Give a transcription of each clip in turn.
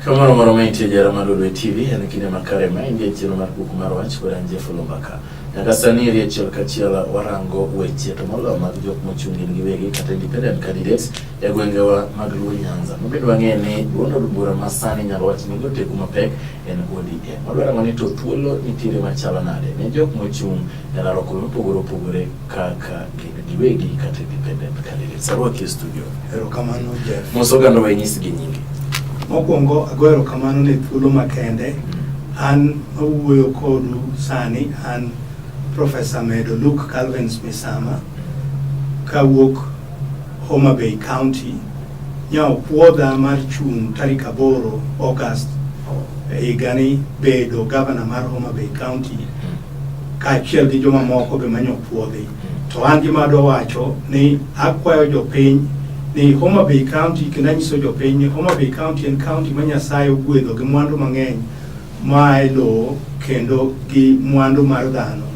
Kamoro moro ma intie jara mar Lolwe TV en kinde makare ma intie chenro mar kuku mar wach kod an Jeff Olumbaka. Nyaka sani eri achiel kachiel warango weche to moloyo mag jok mochung' gin giwegi kata independent candidates e gwengewa mag Luo Nyanza. Mabende wang'eyo ni duond od bura ma sani inyalo wach ni oteku mapek en ODM. Wadwa rango ni to thuolo nitiere machalo nade ne jok mochung' e laro kombe mopogore opogore kaka gin giwegi kata independent candidates. Arwaki e studio. Erokamano Jeff. Mos oganda wa inyisgi nyingi. Mokwongo ago erokamano ne thuolo makende. An mawuoyo kodu sani an Professor Medo Luke Calvins Misama kawuok Homa Bay County. Nya opuodha mar chung' tarik 8 August higani bedo gavana mar Homa Bay County kaachiel gi jomamoko be manyo puodhi. To an gima adwa wacho ni akwayo jopiny ni Homa Bay County kendo anyiso jopiny ni Homa Bay County en county ma Nyasaye ogwedho gi mwandu mang'eny moa e lowo kendo gi mwandu mar dhano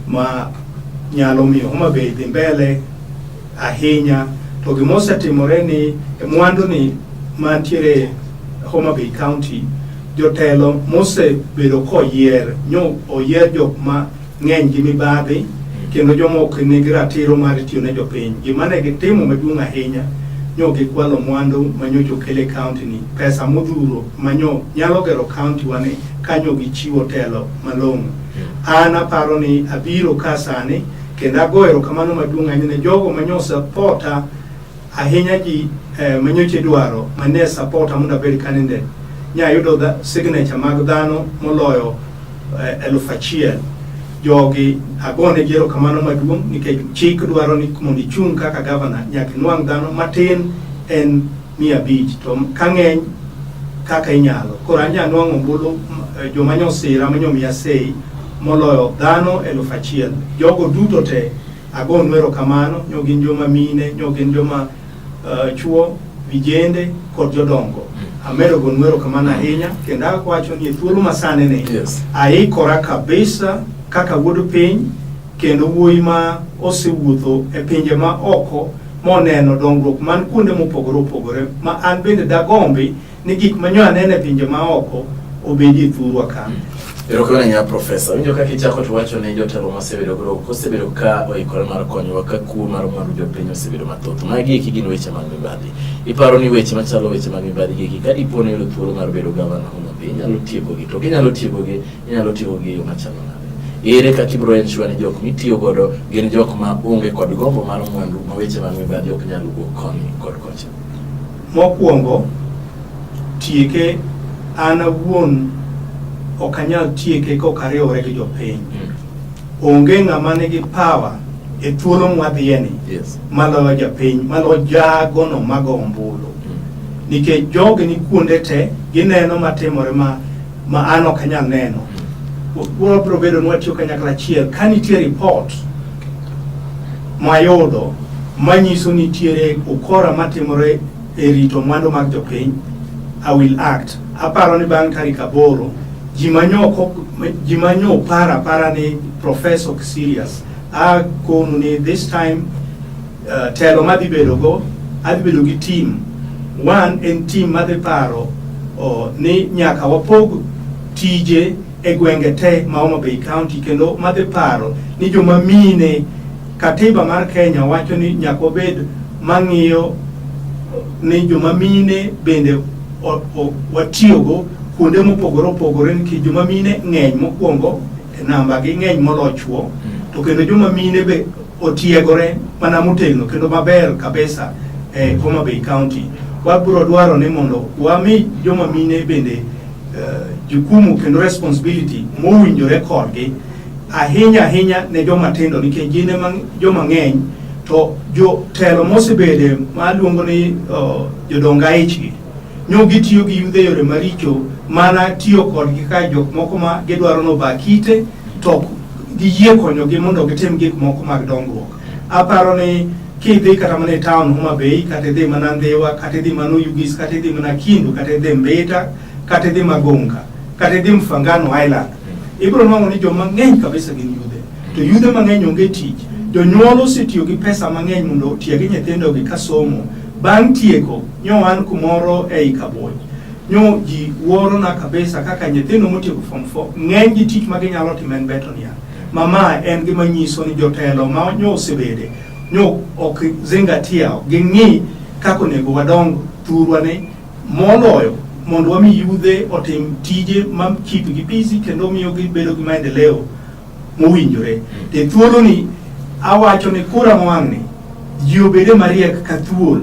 ma nyalo miyo Homa Bay dhi mbele ahinya. To gima osetimore ni mwandu ni mantiere Homa Bay County jotelo mosebedo koyier nyo oyier jok ma ng'eny gi mibadhi kendo joma ok nigi ratiro mar tiyo ne jopiny. Gima ne gitimo maduong' ahinya nyo gikwalo mwandu manyocha okel e county ni, pesa modhuro manyo nyalo gero county wa ni kanyo gichiwo telo malong'o. An aparo ni abiro ka sani kendo ago erokamano maduong' ahinya ne jogo manyo supporta ahinya ji manyocha idwaro mane supporta mondo abed candidate. Nya yudo signature mag dhano moloyo 1000. Jogi agonegi erokamano maduong' nikech chik dwaro ni mondo ichung' kaka gavana nyaka inwang' dhano matin en 500 to ka ng'eny kaka inyalo. Koro anya nwang'o ombulu joma nyosira manyomiya sei moloyo dhano 1000. Jogo duto te agonu erokamano, nyo gin joma mine, nyo gin joma chuo, vijende kod jodongo. Amedo gonu erokamano ahinya kendo awacho ni e thuolo masani ni aikora kabisa kaka wuod piny kendo wuoyi ma osewuotho e pinje ma oko moneno dongruok man kuonde mopogore opogore ma an bende dagombi ni gik manyo aneno e pinje ma oko obedi e thurwa ka. Erokamano ahinya Profesa. Winjo kaka ichako to wacho ni jotelo mosebedo godo osebedo ka oikore mar konyowa ka kuo mar mwandu jopiny osebedo mathoth. Magi eki gin weche mag mibadhi. Iparo ni weche machalo weche mag mibadhi gi eki ka dipo ni iyudo thuolo mar bedo gavana Homa Bay inyalo tiekogi to kinyalo tiekogi inyalo tiekogi e yo machalo nade? Ere kaka ibiro ensure ni jok mitiyo godo gin jok ma onge kod gombo mar mwandu ma weche mag mibadhi ok nyal wuok koni kod kocha? Mokwongo, tieke an awuon ok anyal tieke kok ariwore gi jopiny. Onge ng'ama nigi power e thuolo mwadhiye ni maloyo japiny, maloyo jagono mago ombulu. Nikech jogi ni kuonde te, gineno matimore ma an ok anyal neno. Wabiro bedo ni watiyo kanyakla achiel. Ka nitie report mayudo manyiso nitiere ukora matimore e rito mwandu mag jopiny, I will act. Aparo ni bang' tarik 8, ji manyo paro apara ni Professor ok serious. Akonu ni this time telo madhi bedo go, adhi bedo gi team. One en team madhi paro ni nyaka wapog tije e gwenge te ma Homa Bay County kendo madhi paro ni joma mine katiba mar Kenya wacho ni nyaka wabed mang'iyo ni joma mine bende watiyogo kuonde mopogore opogore nikech joma mine ng'eny mokwongo e namba gi ng'eny moloyo chuo to kendo joma mine be otiegore mana motegno kendo maber kabisa e Homa Bay County. Wabiro dwaro ni mondo wami joma mine bende jukumu kendo responsibility mowinjore kodgi ahinya ahinya ne joma tindo nikech gin ema joma ng'eny to jotelo mosebede ma luongo ni jodong aichgi nyo gitiyo gi yudhe yore maricho mana tiyo kodgi ka jok moko ma gidwaro no ba kite to giyie konyogi mondo gitim gik moko mag dongruok. Aparo ni kidhi kata mana e town Homa Bay, kata idhi mana Ndhiwa, kata idhi mana Oyugis, kata idhi mana Kindu, kata idhi Mbita, kata idhi Magonga, kata idhi Mfangano Island, ibiro nwang'o ni joma ng'eny kabisa gin yudhe. To yudhe mang'eny onge tich. Jonyuol osetiyo gi pesa mang'eny mondo otieg nyithindogi ka somo. Bang' tieko, nyo an kumoro ei Kaboch. Nyo ji wuoro na kabisa kaka nyithindo motieko form 4 ng'eny gi tich ma ginyalo timo en beto niang'. Ma ma en gima nyiso ni jotelo ma nyo osebede nyo ok zingatia, ok ging'i kaka onego wadong thurwa ni moloyo mondo wami yudhe otim tije ma keep gi busy kendo miyo gibedo gi maendeleo mowinjore. To e thuoloni awacho ni kura ma wang'ni ji obede mariek ka thuol.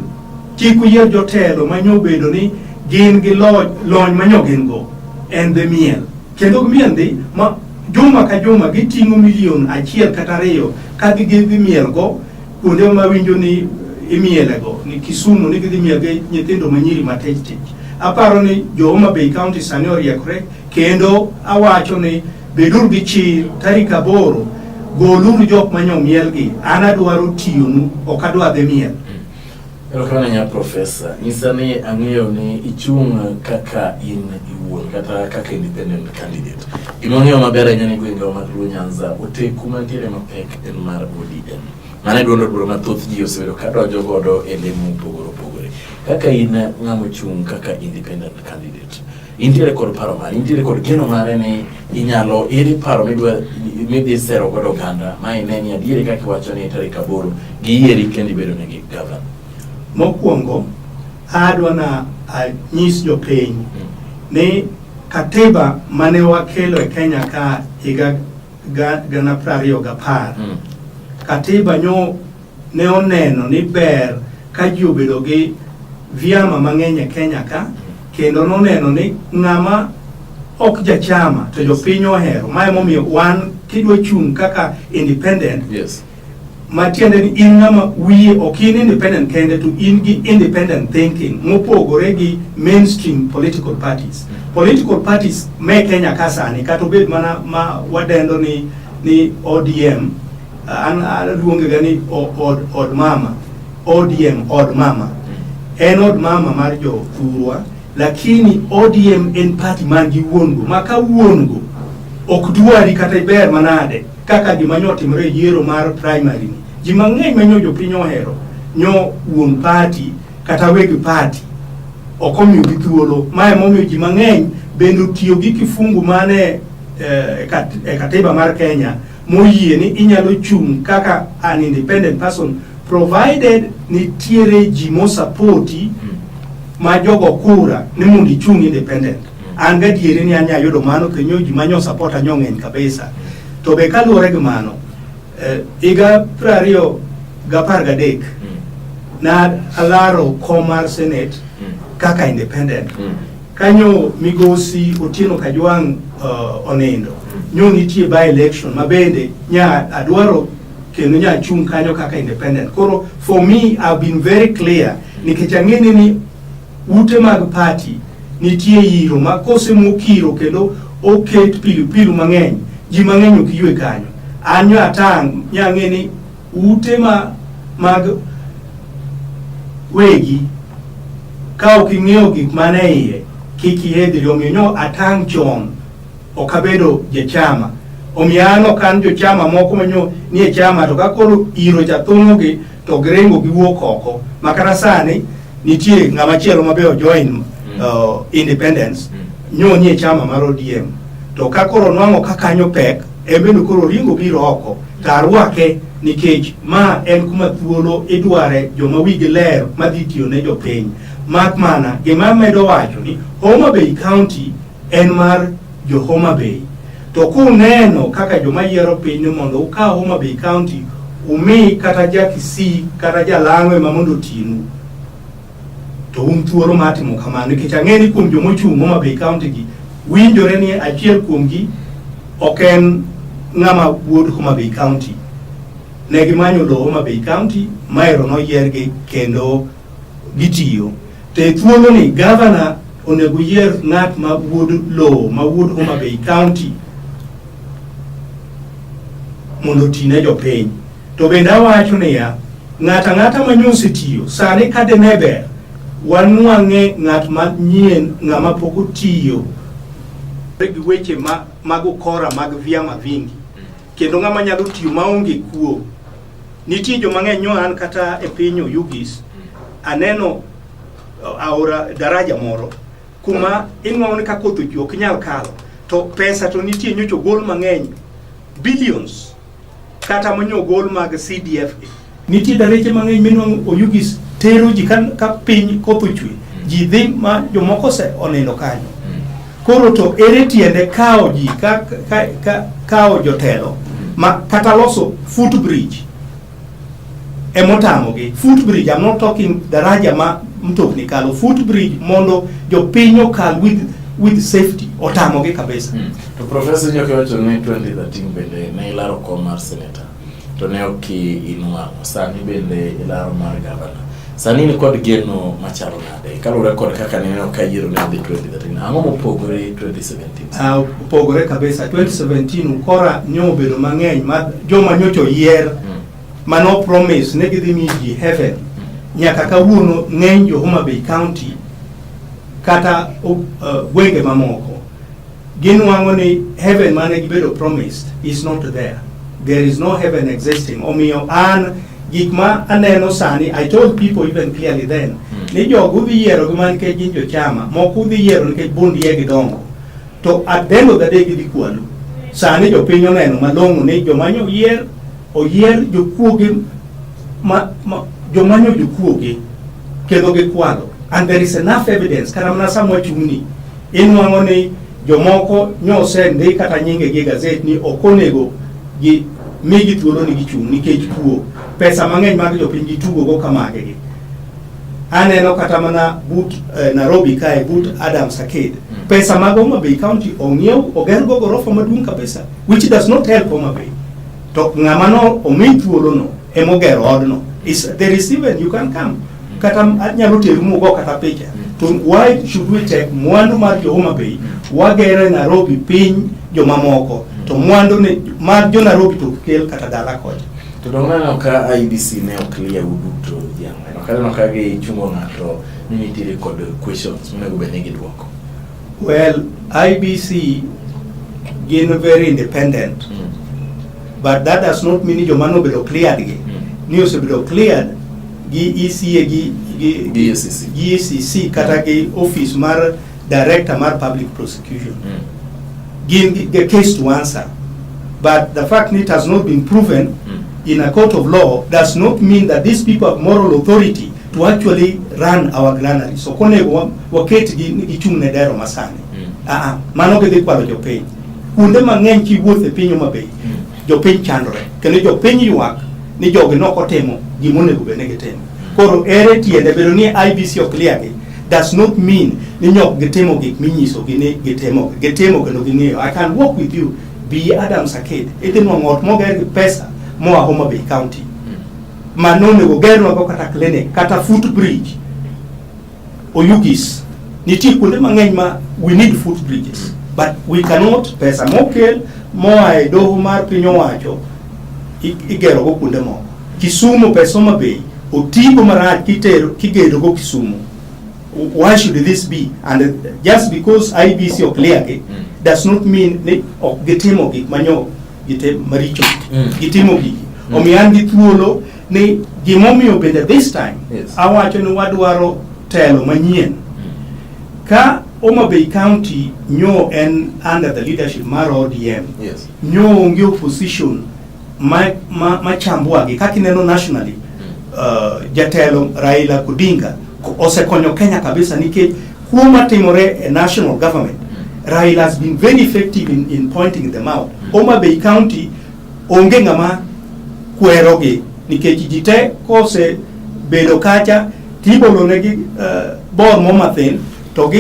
Kik uyier jotelo ma nyo bedo ni gin gi lony ma nyo gin go en dhi miel. Kendo miel dhi ma juma ka juma giting'o milion 1 kata 2 ka gidhi miel go kuonde ma winjo ni imielego ni Kisumu ni gidhi miel gi nyithindo manyiri matich tich. Aparo ni jo Homa Bay County sani oriekore kendo awacho ni beduru gi chir tarik 8 goluru jok manyo mielgi. An adwaro tiyonu, ok adwa dhi miel. Erokamano ahinya Profesa. Nyisa ni ang'eyo ni ichung' kaka in iwuon kata kaka independent candidate. Gima wang'eyo maber ahinya ni gwengewa mag Luo Nyanza oteku mantiere mapek en mar ODM. Mano e duond od bura ma thoth ji osebedo ka donjo godo e lemo mopogore opogore. Kaka in ng'ama ochung' kaka independent candidate, intiere kod paro mare, intiere kod geno mare ni inyalo, ere paro midwa midhi sero godo oganda ma ine ni adieri kaka iwacho ni tarik 8 giyieri kendo ibedo negi gavana. Mokwongo adwa na anyis jopiny ni katiba mane wakelo e Kenya ka higa 2010 katiba nyo ne oneno ni ber ka ji obedo gi vyama mang'eny e Kenya ka kendo noneno ni ng'ama ok jachama to jopiny ohero. Ma emomiyo wan kidwa chung' kaka independent, matiende ni in ng'ama wiye ok in independent kende to in gi independent thinking mopogore gi mainstream political parties. Political parties me Kenya ka sani kata obed mana ma wadendo ni ODM, an aluonge ga ni od mama, ODM od mama. En od mama mar jo thurwa, lakini ODM en party man gi wuon go, ma ka wuon go ok dwari kata iber manade kaka gima nyo otimore e yiero mar primary ni. Ji mang'eny ma nyo jopiny ohero nyo wuon party kata weg party ok omiyogi thuolo. Ma emomiyo ji mang'eny bende otiyo gi kifungu mane e katiba mar Kenya moyie ni inyalo chung' kaka an independent person provided nitiere ji mosapoti ma jogo kura ni mondo ichung' independent. An gadieri ni anya yudo mano kendo ji manyo support anyo ng'eny kabisa. To be kaluwore gi mano, higa 2013 na alaro kom mar Senate kaka independent. Kanyo migosi Otieno Kajwang' onindo. Nyo nitie by election ma bende nya adwaro kendo nya chung' kanyo kaka independent. Koro for me I've been very clear nikech ang'e ni ute mag party nitie yiro ma kosemok iro kendo oket pilipili mang'eny, ji mang'eny ok ywe kanyo. An nyo atang' nya ang'e ni ute ma mag wegi ka ok ing'eyo gik mane iye kik ihedhri. Omiyo nyo atang' chon ok abedo jachama. Omiyo an ok an jochama moko manyo nie chama to ka koro iro cha thung'ogi to giringo giwuok oko. Ma kata sani nitie ng'ama chielo ma be ojoin independence nyo nie chama mar ODM. To ka koro nwang'o ka kanyo pek, en bende koro ringo biro oko to arwake nikech ma en kuma thuolo idware joma wigi ler madhi tiyo ne jopiny. Mak mana gima medo wacho ni Homa Bay County en mar jo Homa Bay. To kuneno kaka joma yiero piny ni mondo ukaw Homa Bay County umi kata ja Kisii kata ja Lang'o ema mondo otinu, to un thuolo mar timo kamano nikech ang'e ni kuom joma ochung' Homa Bay County gi winjore ni achiel kuomgi ok en ng'ama wuod Homa Bay County. Ne gimanyo lowo Homa Bay County, maero noyiergi kendo gitiyo. To e thuoloni gavana onego yier ng'at ma wuod lowo, ma wuod Homa Bay County mondo oti ne jopiny. To bende awacho niya, ng'ato ang'ata ma nyo osetiyo sani ka dine ber wanwang'e ng'at manyien, ng'ama pok otiyo gi weche mag ukora mag vyama vingi, kendo ng'ama nyalo tiyo maonge kuo. Nitie joma ng'eny nyo an kata e piny Oyugis aneno aora daraja moro. Kuma inwang'o ni ka koth ochwe ok inyal kalo. To pesa to nitie nyocha ogol mang'eny, billions, kata manyo ogol mag CDF gi. Nitie dareche mang'eny minwang'o Oyugis tero ji ka piny koth ochwe, ji dhi ma jomoko ose onindo kanyo. Koro to ere tiende kawo ji ka kawo jotelo ma kata loso footbridge emotamogi. Footbridge, I'm not talking daraja ma mtokni kalo, footbridge mondo jopiny okal with safety otamogi kabisa. To Professor Nyoke wacho ni 2013 bende ne ilaro kom mar senator to ne ok inwang'o. Sani bende ilaro mar gavana. Sani in kod geno machalo nade kaluwore kod kaka nineno ka yiero ne odhi 2013? Ang'o mopogore 2017? Ah, opogore kabisa. 2017 ukora nyo obedo mang'eny ma joma nyocha oyier mano promise ne gidhi miyo ji heaven. Nyaka kawuono ng'eny jo Homa Bay County kata gwenge mamoko ginwang'o ni heaven mane gibedo promised is not there. There is no heaven existing. Omiyo an gik ma aneno sani, I told people even clearly then ni jogo udhi yiero gi mana nikech gin jochama, moko udhi yiero nikech bundie gidongo, to at the end of the day gidhi kwalu. Sani jopiny oneno malong'o ni joma nyo oyier oyier jokuoge ma joma nyo jokuoge kendo gikwalo, and there is enough evidence. Kata mana sama wachung'ni inwang'o ni jomoko nyosendik kata nyingegi e gazet ni ok onego gi migi thuolo ni gichung' nikech kuo pesa mang'eny mag jopiny gitugogo kamagegi. Aneno kata mana but Nairobi kae, but Adams Arcade, pesa mag Homa Bay County ong'iew oger go gorofa maduong' kabisa, which does not help Homa Bay. To ng'ama no omi thuolono emogero odno. There is even, you can come, kata anyalo teru mugo kata picha. To why should we take mwandu mar jo Homa Bay wagero e Nairobi piny jomamoko, to mwandu ni mag jo Nairobi to ok kel kata dala kocha? To dong naneno ka IEBC ne ok clear u duto ji ang'wen. Ok aneno ka gichungo ng'ato ni nitiere kod questions monego bed ni giduoko. Well, IEBC gin very independent, but that does not mean ni joma nobedo cleared gi ni osebedo cleared gi ECA gi Gi EACC. Gi EACC kata gi office mar director mar public prosecution. Gin gi the case to answer, but the fact it has not been proven in a court of law does not mean that these people have moral authority to actually run our granary. So konego waket gi ni gichung' ne dero masani. Ah, ah, mano gidhi kwalo jopiny. Kuonde mang'eny kiwuotho e piny Homa Bay, jopiny chandore kendo jopiny ywak ni jogi nok otimo gimonego bed ni gitimo. Koro ere tiende bedo ni IEBC ok clear gi does not mean ni nyok gitimo gik minyisogi ni gitimo. Gitimo kendo ging'eyo. I can work with you be Adams Arcade, idhi nwang'o ot moger gi pesa moa Homa Bay County ma nonego gernwago kata clinic kata footbridge. Oyugis nitie kuonde mang'eny ma we need footbridges, but we cannot. Pesa mokel moa e doho mar piny owacho igerogo kuonde moko. Kisumu, pesa Homa Bay otigo marach kitero kigedogo Kisumu. Why should this be? And just because IEBC ok clear gi does not mean ni ok gitimo gik manyo gitim maricho. Gitimo gigi. Omiyo an gi thuolo ni gimomiyo bende this time awacho ni wadwaro telo manyien. Ka Homa Bay County nyo en under the leadership mar ODM, nyo onge opposition ma chambwagi kaka ineno nationally. Jatelo Raila Odinga osekonyo Kenya kabisa nikech kuo matimore e national government, Raila has been very effective in pointing them out. Homa Bay County onge ng'ama kwerogi nikech ji te kose bedo kacha tibolonegi bor mo mathin to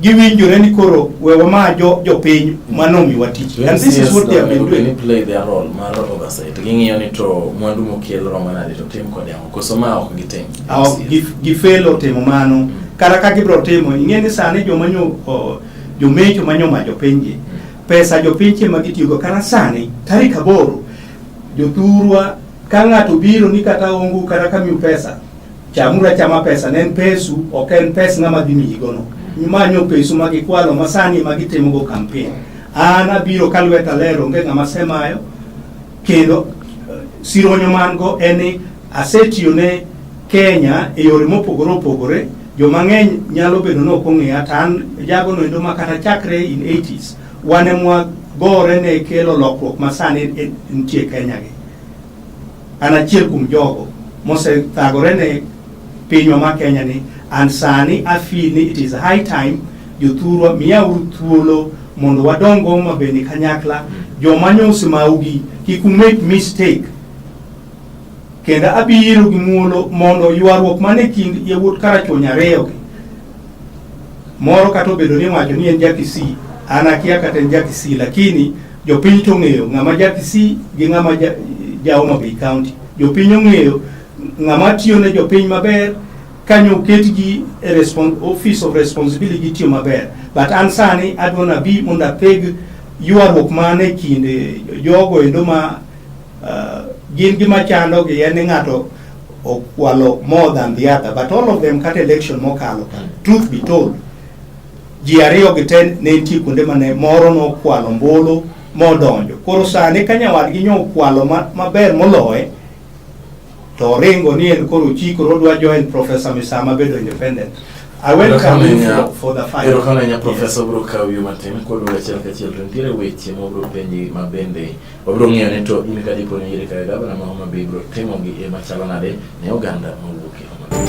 giwinjore ni koro we wama jo jopiny manomiwa tich, and this is what they have been doing. Ni play their role mar oversight. Ging'iyo ni to mwandu mokel romo nade to tim kode ang'o koso ma ok gitim. Ok gifelo timo mano. Kata ka gibiro timo, ing'e ni sani joma nyo jomecho manyo ma jopiny gi pesa jopiny che ma gitiyogo. Kata sani tarik 8 jothurwa, ka ng'ato biro ni kata ongu kata kamiu pesa, chamuru achama pesa ne en pesu, ok en pes ng'ama dhi miyigono. Manyo pesu ma gikwalo ma sani ma gitimogo campaign. An abiro ka lweta ler, onge ng'ama semayo kendo sironyo man go en ni asetiyo ne Kenya e yore mopogore opogore. Joma ng'eny nyalo bedo ni ok ong'eya to an jagono endo ma kata chakre in 80s wan emwa gore ne kelo lokruok ma sani nitie Kenya gi. An achiel kuom jogo mosethagore ne pinywa ma Kenya ni and sani I feel ni it is high time jothurwa miyauru thuolo mondo wadong Homa Bay ni kanyakla. Joma nyo osemaugi kik u make mistake kendo abiro gi muolo mondo ywaruok man e kind yawuot Karachuonyo ariyo gi moro kata obedo ni wacho ni en ja Kisii, an akia kata en ja Kisii, lakini jopiny to ong'eyo ng'ama ja Kisii gi ng'ama ja Homa Bay County. Jopiny ong'eyo ng'ama tiyo ne jopiny maber kanyo oketgi e office of responsibility gitiyo maber. But an sani adwa nabi mondo atheg ywaruok man e kind jogo endo ma gin gima chandogi en ni ng'ato okwalo more than the other, but all of them kata election mokalo ka, truth be told, ji ariyo gi te ne nitie kuonde mane moro nokwalo ombulu modonjo. Koro sani ka nyawadgi nyo okwalo maber moloye to oringo ni en koro ochikore odwa join Professor Misama bedo independent. I welcome you for the fight. Erokamano ahinya Professor, obiro kawo yo matin kodwogo achiel kachiel to nitiere weche mobiro penji ma bende wabiro ng'eyo ni to in ka dipo ni yieri kaka gavana ma Homa Bay ibiro timo gi e machalo nade ne oganda mawuok e Homa Bay.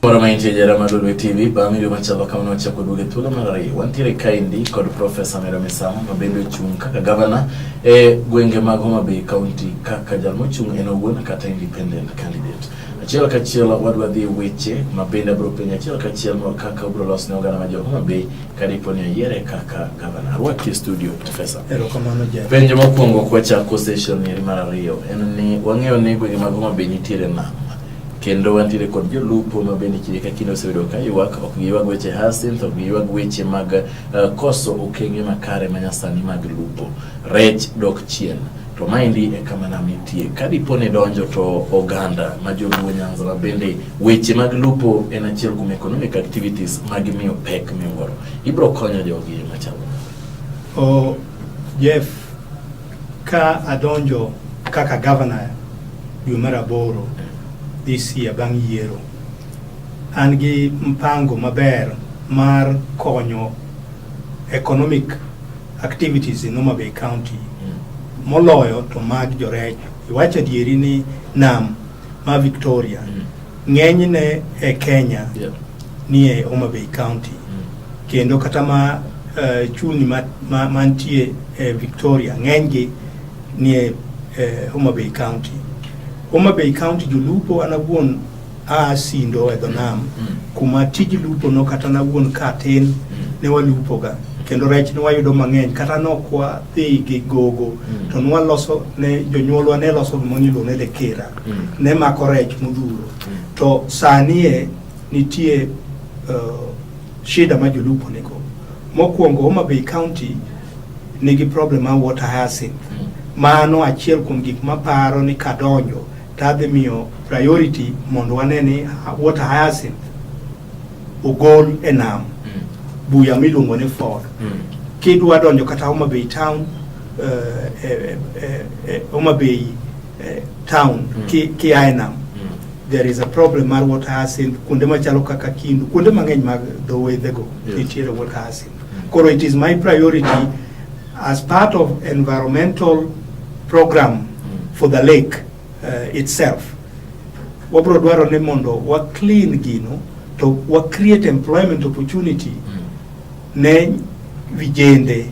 Moro ma intie jara mar Lolwe TV bang' video machalo kamano wachako duogo e thuolo mar ariyo. Wantiere kaendi kod Profesa Medo Misamo ma bende ochung' kaka gavana e gwenge mag Homa Bay County kaka jal mochung' en owuon kata independent candidate. Achiel kachiel wadwa dhi e weche ma bende abiro penjo achiel kachiel mo kaka obiro loso ne oganda ma jo Homa Bay ka dipo ni oyiere kaka gavana. Arwaki e studio Profesa. Erokamano Jeff. Penjo mokwongo kwachako session eri mar ariyo en ni wang'eyo ni gwenge mag Homa Bay nitiere nam kendo wantiere kod jolupo ma bende kinde ka kinde osebedo ka ywak, ok giywag weche hyacinth, ok giywag weche mag koso okenge makare manyasani mag lupo. Rech dok chien. To maendi e kama nam nitie. Ka dipo ni donjo to oganda ma joluo Nyanza ma bende weche mag lupo en achiel kuom economic activities ma gimiyo pek miwuoro. Ibiro konyo jogi e machalo nade? O Jeff, ka adonjo kaka governor dwe mar aboro this year bang' yiero, an gi mpango maber mar konyo economic activities in Homa Bay County moloyo to mag jorech. Iwacho adieri ni nam ma Victoria ng'enyne e Kenya nie Homa Bay County kendo kata ma chulni mantie e Victoria ng'enygi nie Homa Bay County. Homa Bay County jolupo an awuon aa Sindo e dho nam kuma tij lupo no kata an awuon katin ne walupoga kendo rech ne wayudo mang'eny kata nok wadhi gi gogo to nwaloso ne jonyuolwa ne loso gima iluongo ni lekera ne mako rech modhuro. To sani e nitie shida ma jolupo nigo. Mokwongo Homa Bay County nigi problem mar water hyacinth. Mano achiel kuom gik maparo ni kadonjo to adhi miyo priority mondo wane ni water hyacinth ogol e nam buya miluongo ni fog. Kidwa donjo kata Homa Bay town Homa Bay town kia e nam there is a problem mar water hyacinth kuonde machalo kaka Kindu, kuonde mang'eny mag dho wedhego nitiere water hyacinth. Koro it is my priority as part of environmental program for the lake itself. Wabro dwaro ni mondo wa clean gino to wa create employment opportunity ne vijende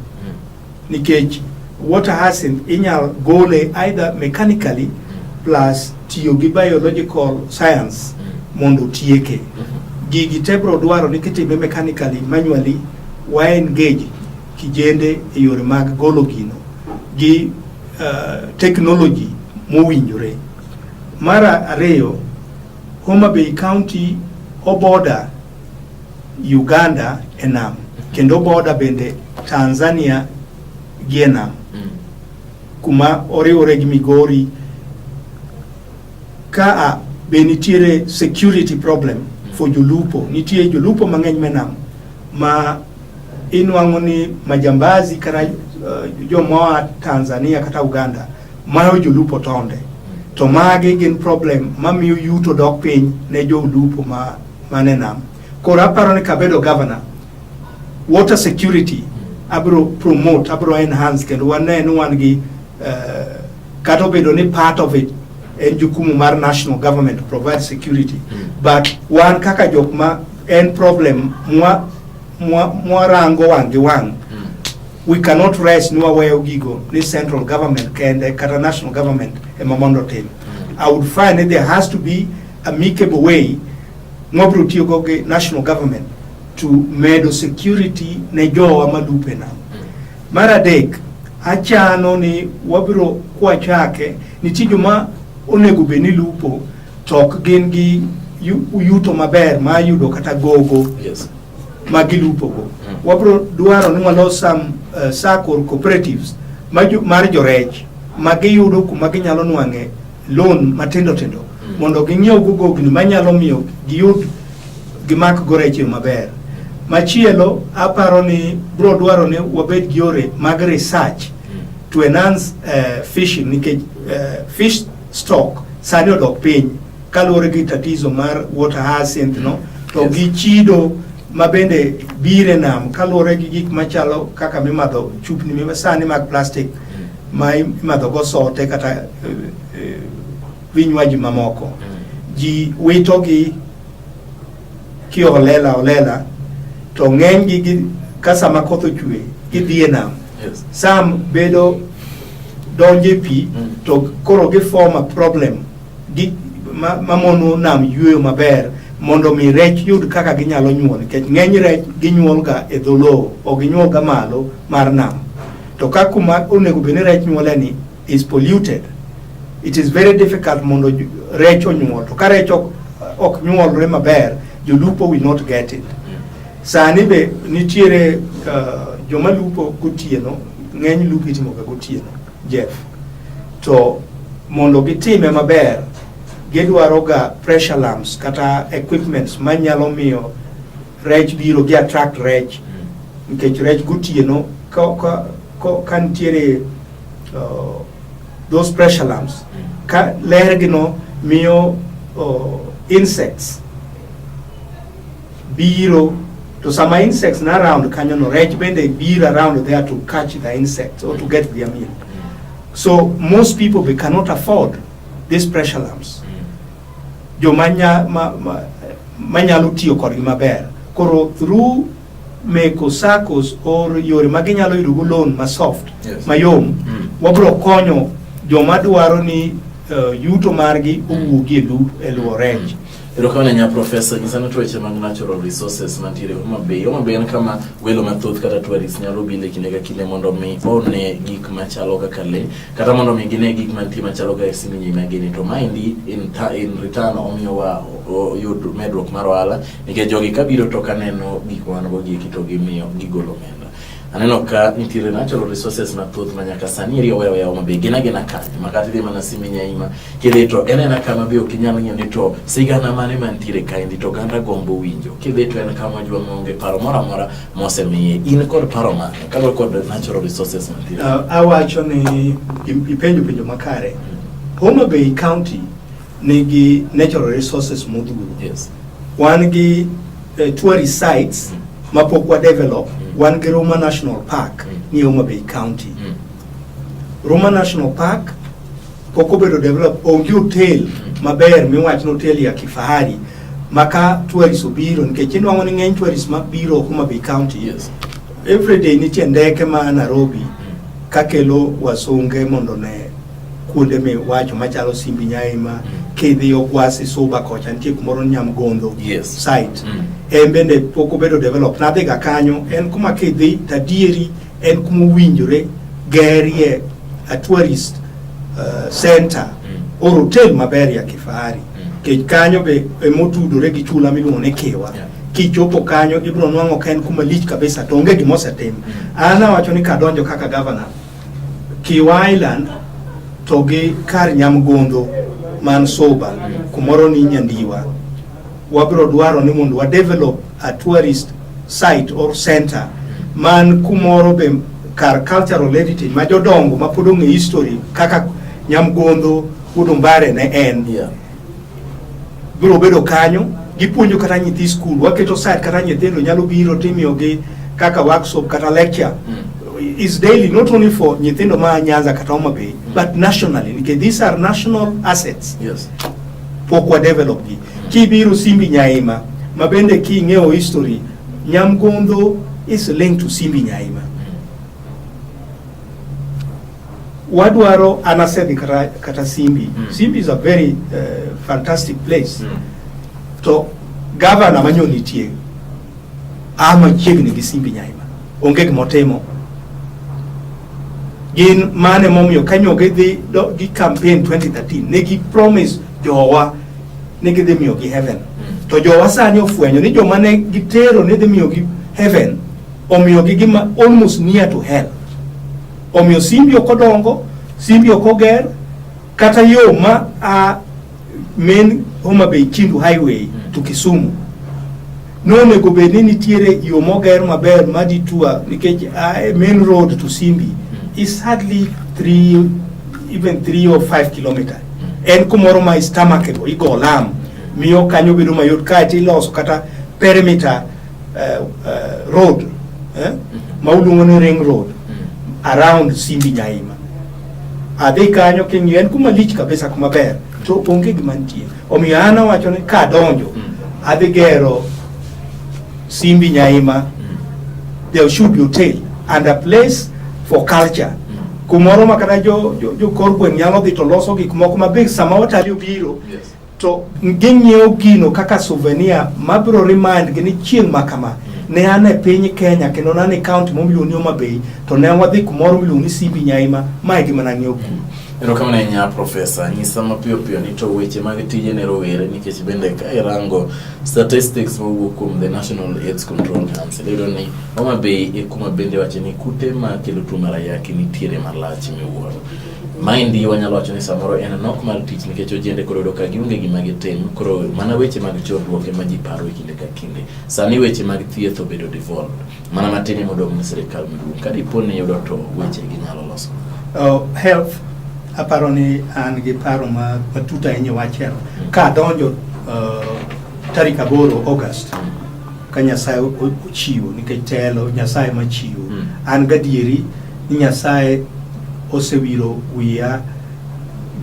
nikech water hyacinth inyal gole either mechanically plus tiyo gi biological science mondo otieke. Gigi te bro dwaro ni kitime mechanically, manually, wa engage kijende e yore mag golo gino gi technology mowinjore. Mar ariyo, Homa Bay County oborder Uganda e nam kendo border bende Tanzania gi e nam kuma oriwore gi Migori ka be nitiere security problem for jolupo. Nitie jolupo mang'eny me nam ma inwang'o ni majambazi kata jomoa Tanzania kata Uganda mayo jolupo tonde. To magi gin problem mamiyo yuto dok piny ne jolupo ma mane nam. Koro aparo ni kabedo governor, water security abro promote, abro enhance kendo wane ni wan gi kata obedo ni part of it en jukumu mar national government to provide security, but wan kaka jok ma en problem mwarango wang' gi wang', we cannot rest ni waweyo gigo ni central government kende kata national government ema mondo otim. I would find that there has to be amicable way mwabro tiyogo gi national government to medo security ne jowa malupo e nam. Mar adek, achano ni wabiro kwachake nitie joma onego bed ni lupo to ok gin gi yuto maber mar yudo kata gogo ma gilupo go. Wabro dwaro ni walos some SACCO or cooperatives mar jorech ma giyudo kuma ginyalo nwang'e loan matindo tindo mondo ging'iew go gogni manyalo miyo giyud gimak go rech e yo maber. Machielo, aparo ni bro dwaro ni wabed gi yore mag research to enhance fishing nikech fish stock sani odok piny kaluwore gi tatizo mar water hyacinth no to gi chido ma bende bire nam kaluwore gi gik machalo kaka mimadho chupni sani mag plastic ma imadho go sote kata vinywaji mamoko. Ji wito gi kiholela holela to ng'eny gi ka sama koth ochwe gidhi e nam. Sam bedo donjo e pi to koro gi form a problem gi mamono nam yweyo maber mondo mi rech yud kaka ginyalo nyuol nikech ng'eny rech ginyuol ga e dho lowo, ok ginyuol ga malo mar nam. To ka kuma onego bed ni rech nyuole ni is polluted, it is very difficult mondo rech onyuol. To ka rech ok nyuolre maber, jolupo will not get it. Sani be nitiere joma lupo gotieno, ng'eny lupo itimo ga gotieno, Jeff. To mondo gitime maber, gidwaro ga pressure lamps kata equipments manyalo miyo rech biro gi attract rech nikech rech gotieno ka nitiere those pressure lamps ka ler gi no miyo insects biro to sama insects na around kanyo no rech bende biro around there to catch the insects or to get their meal. So most people, they cannot afford these pressure lamps, joma manyalo tiyo kodgi maber. Koro through meko SACCOs or yore ma ginyalo yudo go loan ma soft mayom, wabro konyo joma dwaro ni yuto margi owuogi e luwo rech. Erokamano nya Profesa, nyisa ni to weche mag natural resources mantiere Homa Bay. Homa Bay en kama welo mathoth kata tourists nyalo bile kinde ka kinde mondo mi one gik machalo kaka lee kata mondo mi gine gik mantie machalo kaka siminyi magini. To maendi in return omiyowa yud medruok mar ohala nikech jogi kabiro to kaneno gik ma wan go gieki to gimiyo gigolo omenda. Aneno ka nitiere natural resources mathoth ma nyaka sani eri oweyo oyaw Homa Bay. Gin agina kanyo ma kata idhi mana Siminyi aima kidhi to en ena kama be ok inyal ng'eyo ni to sigana mane mantiere kaendi to oganda gombo winjo. Kidhi to en kama jwa maonge paro moro amora mosemiye. In kod paro mane kaluwore kod natural resources mantiere? Awacho ni ipenjo penjo makare. Homa Bay County nigi natural resources modhuro. Wan gi tourist sites mapok wa develop. Wan gi Ruma National Park ni Homa Bay County. Ruma National Park pok obedo develop, onge hotel maber miwach ni hotel ya kifahari maka tourist obiro nikech inwang'o ni ng'eny tourist mabiro Homa Bay County every day nitie ndeke ma Nairobi kakelo wasunge mondo ne kuonde miwacho machalo Simbi Nyaima kidhi Ogwasi Suba kocha nitie kumoro Nyamgondho site en bende pok obedo develop nadhiga kanyo en kuma kidhi tadieri en kuma owinjore gerie a tourist center or hotel maber ya kifahari nikech kanyo be emotudore gi chula miluongo ni Kiwa. Kichopo kanyo ibiro nwang'o ka en kuma lich kabisa to onge gima osetim. An awacho ni kadonjo kaka governor, Kiwa Island to gi kar Nyamgondho man Suba kumoro ni Nyandiwa wabiro dwaro ni mondo wa develop a tourist site or center man kumoro be kar cultural heritage ma jodongo ma pod ong'e history kaka Nyamgondho wuod Ombare ne en biro bedo kanyo gipuonjo kata nyithi skul waketo site kata nyithindo nyalo biro timiyogi kaka workshop kata lecture is daily not only for nyithindo ma Nyanza kata Homa Bay but nationally nikech these are national assets pok wa develop gi kibiro Simbi Nyaima ma bende king'eyo history Nyamgondho is linked to Simbi Nyaima wadwaro an asedhi kata Simbi Simbi is a very fantastic place to governor manyo nitie a machiegni gi Simbi Nyaima onge gimotimo gin mane momiyo kanyo gidhi gi campaign 2013 ne gi promise jowa ni gidhi miyogi heaven to jowa sani ofwenyo ni joma ne gitero ni dhi miyogi heaven omiyogi gima almost near to hell omiyo Simbi ok odongo Simbi ok oger kata yo ma a main Homa Bay Kindu Highway to Kisumu nonego bed ni nitiere yo moger maber ma detour nikech main road to Simbi is hardly 3 even 3 or 5 kilometer en kumoro ma is tarmacable igo lam miyo kanyo bedo mayot kaeto iloso kata perimeter road ma uluongo ni ring road around Simbi Nyaima adhi kanyo king'iyo en kuma lich kabisa kuma ber to onge gima nitie omiyo an awacho ni kadonjo adhi gero Simbi Nyaima there should be hotel and a place for culture kumoro ma kata jo kor gweng' nyalo dhi to loso gik moko maber sama watalii obiro to ging'iewo gino kaka souvenir mabiro remind gi ni chieng' ma kama ne an e piny Kenya kendo ne an e county miluongo ni Homa Bay to ne wadhi kumoro miluongo ni Simbi Nyaima ma e gima nang'iewo kuno. Erokamano ahinya Profesa, nyisa mapiyo piyo ni to weche mag tije ne rowere nikech bende ka irango statistics mowuok kuom the National AIDS Control Council iyudo ni Homa Bay e kuma bende wacho ni kute makelo tuo mar ayaki nitiere malach miwuoro. Maendi wanyalo wacho ni samoro en nok mar tich nikech ojende koro yudo ka gionge gima gitim, koro mana weche mag chodruok ema ji paro e kinde ka kinde. Sani weche mag thieth obedo devolved, mana matin ema odong' ne sirikal maduong'. Ka dipo ni iyudo to weche ginyalo loso. Health aparo ni an gi paro matut ahinya wach health. Ka adonjo tarik 8 August ka Nyasaye ochiwo nikech telo Nyasaye machiwo an gadieri ni Nyasaye osewiro wiya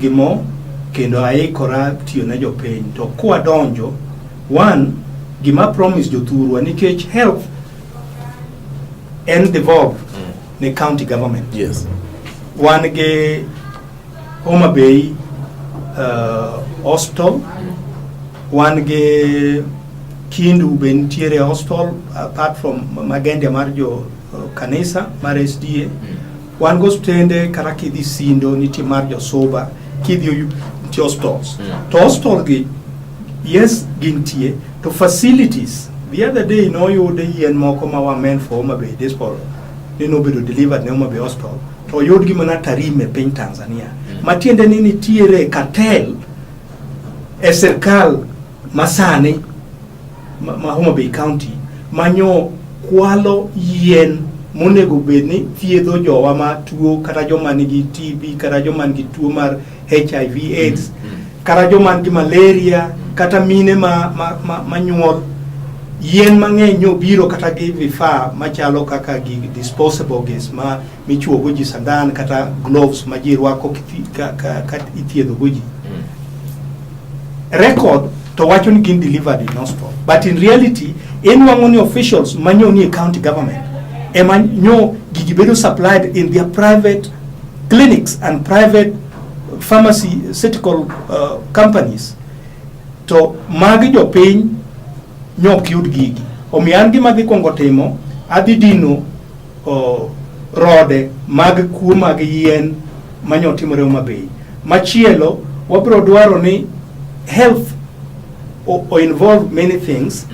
gi mo kendo aikora tiyo ne jopiny to kwadonjo one gima promise jothurwa nikech health en devolved ne county government wan gi Homa Bay hospital wan gi Kindu be nitiere hospital apart from Magendia mar jo kanisa mar SDA wan gi osiptende kata kidhi Sindo nitie mar josuba kidhi Oyu nitie hospitals to hospital gi yes gintie to facilities the other day noyud yien moko ma were meant for Homa Bay Diaspora ni nobedo delivered ne Homa Bay Hospital to oyudgi mana Tarime piny Tanzania matiende ni nitiere cartel e sirkal masani ma Homa Bay County manyo kwalo yien monego bed ni thiedho jowa ma tuo kata joma nigi TB kata joma nigi tuo mar HIV AIDS kata joma nigi malaria kata mine ma nyuol Yien mang'eny nyobiro kata gi vifaa machalo kaka gi disposable gas ma michuogo ji sandan kata gloves ma ji rwako ka ithiedho go ji. Record to wacho ni gin delivered in hospital, but in reality inwang'o ni officials manyo ni e county government ema nyo gigi bedo supplied in their private clinics and private pharmaceutical companies, to magi jopiny nyok yud gigi. Omiyo an gima adhi kwongo timo, adhi dino rode mag kuo mag yien manyo timore Homa Bay. Machielo, wabiro dwaro ni health o involve many things.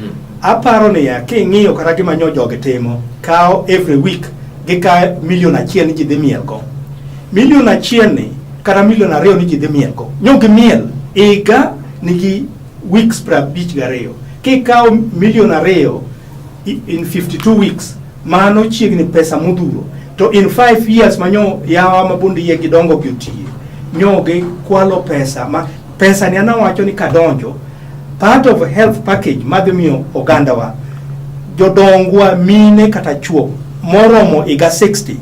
Aparo niya, king'iyo kata gima nyo jogi timo, kawo every week gikawo 1 million ni ji dhi miel go. 1 million ni kata 2 million ni ji dhi miel go. Nyo gimiel higa nigi weeks 52. Kikawo 2 million in 52 weeks, mano chiegni pesa modhuro. To in 5 years manyo yawa ma bund yie gidongo gi otiye, nyo gikwalo pesa ma pesa ni an awacho ni kadonjo part of health package madhi miyo ogandawa, jodongwa, mine kata chuo moromo higa 60,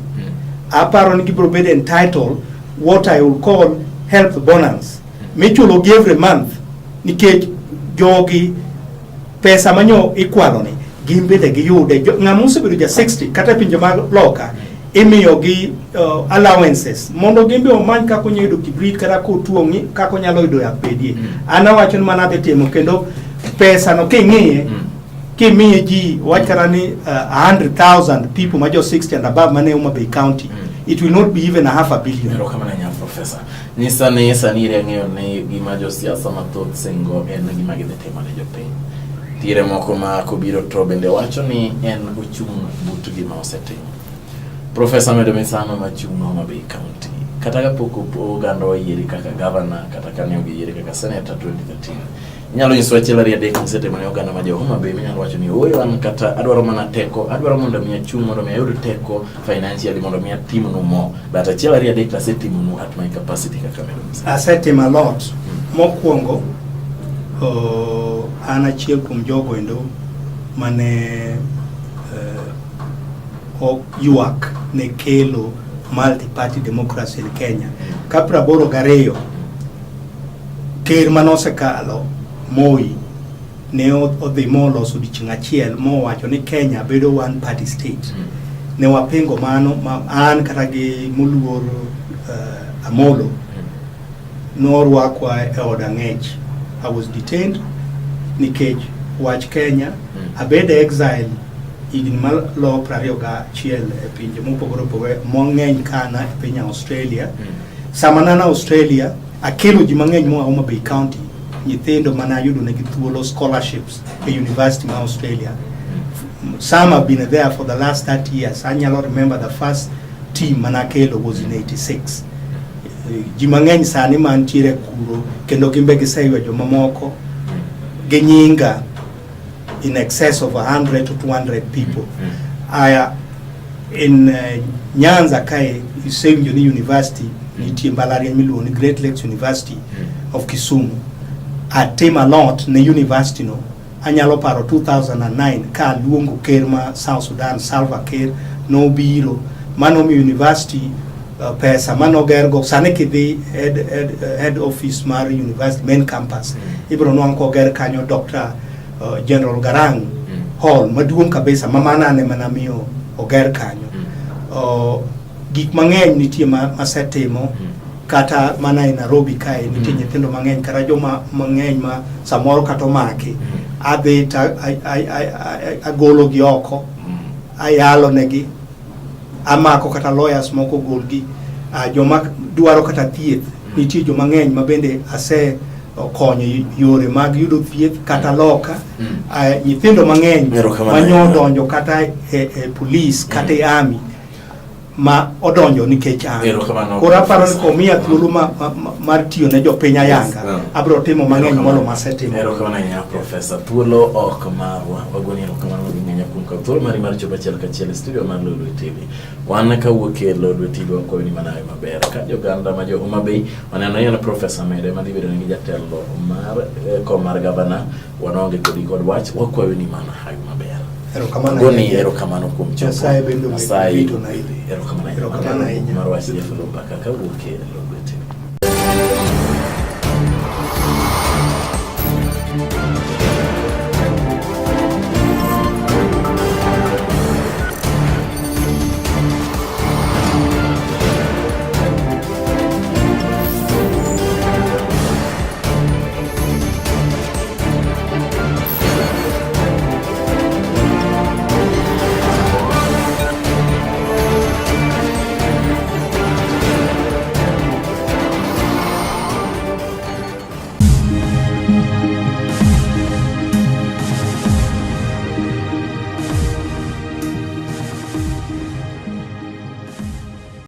aparo ni gibiro bedo entitled what I will call health bonus michulo gi every month, nikech jogi pesa manyo ikwalo ni gin bende giyude. Ng'ama osebedo ja 60 kata e pinje mag loka imiyo gi allowances mondo gin be omany kaka onyalo yudo kibrit kata kotuo kaka onyalo yudo yath bedie. An awacho ni mana adhi timo kendo pesa no king'iye, kimiye ji, wach kata ni 100,000 people ma jo 60 and above mane Homa Bay County, it will not be even a half a billion. Erokamano ahinya, Profesa. Nyisa ni sani iri ang'eyo ni gima josiasa mathoth singo en gima gidhi timo ne jopiny. Nitiere moko ma kobiro to bende wacho ni en ochung' but gima osetimo. Profesa Medo Misano machung' Homa Bay County. Kata kapok oganda oyieri kaka governor, kata kane oyieri kaka senator 2013. Inyalo nyiso achiel ariyo adek misetimo ne oganda ma jo Homa Bay minyalo wacho ni ooyo, an kata adwaro mana teko, adwaro mondo mi achung' mondo mi ayud teko financially mondo mi atimnu mo. But achiel ariyo adek to asetimonu at my capacity kaka Medo Misano. Asetimo a lot. Mokwongo, an achiel kuom jogo endo mane ywak ne kelo multi-party democracy in Kenya. Ka 82 ker manosekalo Moi ne odhi moloso odiochieng' achiel mowacho ni Kenya bedo one party state. Ne wapingo mano ma an kata gi moluor Amolo norwakwa e od ang'ech. I was detained nikech wach Kenya. Abedo e exile higni malo 21 e pinje mopogore opogore, mang'eny kana e piny Australia. Sama nan Australia, akelo ji mang'eny moa Homa Bay County, nyithindo mane ayudo negi thuolo scholarships e university ma Australia. Some have been there for the last 30 years. Anyalo remember the first team manakelo was in 86. Ji mang'eny sani mantiere kuro kendo gin be giseywa jomamoko gi nyinga in excess of 100 to 200 people. Aya in Nyanza kae isewinjo ni university nitie mbalariany miluongo ni Great Lakes University of Kisumu. Atimo a lot ne university no. Anyalo paro 2009 ka aluongo ker ma South Sudan, Salva Kiir, nobiro manomiyo university pesa manogergo. Sani kidhi head office mar university, main campus, ibiro nwang' koger kanyo Dr. General Garang Hall maduong' kabisa ma mana ne mana miyo oger kanyo. Gik mang'eny nitie ma asetimo kata mana e Nairobi kae nitie nyithindo mang'eny kata joma mang'eny ma samoro kata omaki, adhi to agolo gi oko, ayalo negi, amako kata lawyers moko golgi. Joma dwaro kata thieth, nitie joma ng'eny ma bende ase konyo yore mag yudo thieth kata loka. Nyithindo mang'eny Erokamano manyo ahinya. donjo kata e police kata e army ma odonjo nikech an. Erokamano, Koro aparo ni Professor. komiya thuolo mar tiyo ne jopiny ayanga, abiro timo mang'eny molo masetimo. Erokamano ahinya, Profesa. Thuolo ok marwa. Wagoni erokamano gi ng'eny kuom kawo thuolo mari mar chopo achiel kachiel e studio mar Lolwe TV. Wan kawuok e Lolwe TV wakwayo ni mana hawi maber. Ka joganda ma jo Homa Bay waneno ni en Profesa Mede madhi bedo nigi jatelo mar kom mar gavana, wanaonge kodi kod wach, wakwayo ni mana hawi maber. Erokamano Agoni ahinya. erokamano kuom chopo. Nyasaye bende omed Nyasaye rito na idhi. Erokamano ahinya. Erokamano ahinya. Mar wach Jeff Lumbaka kawuok e Lolwe TV.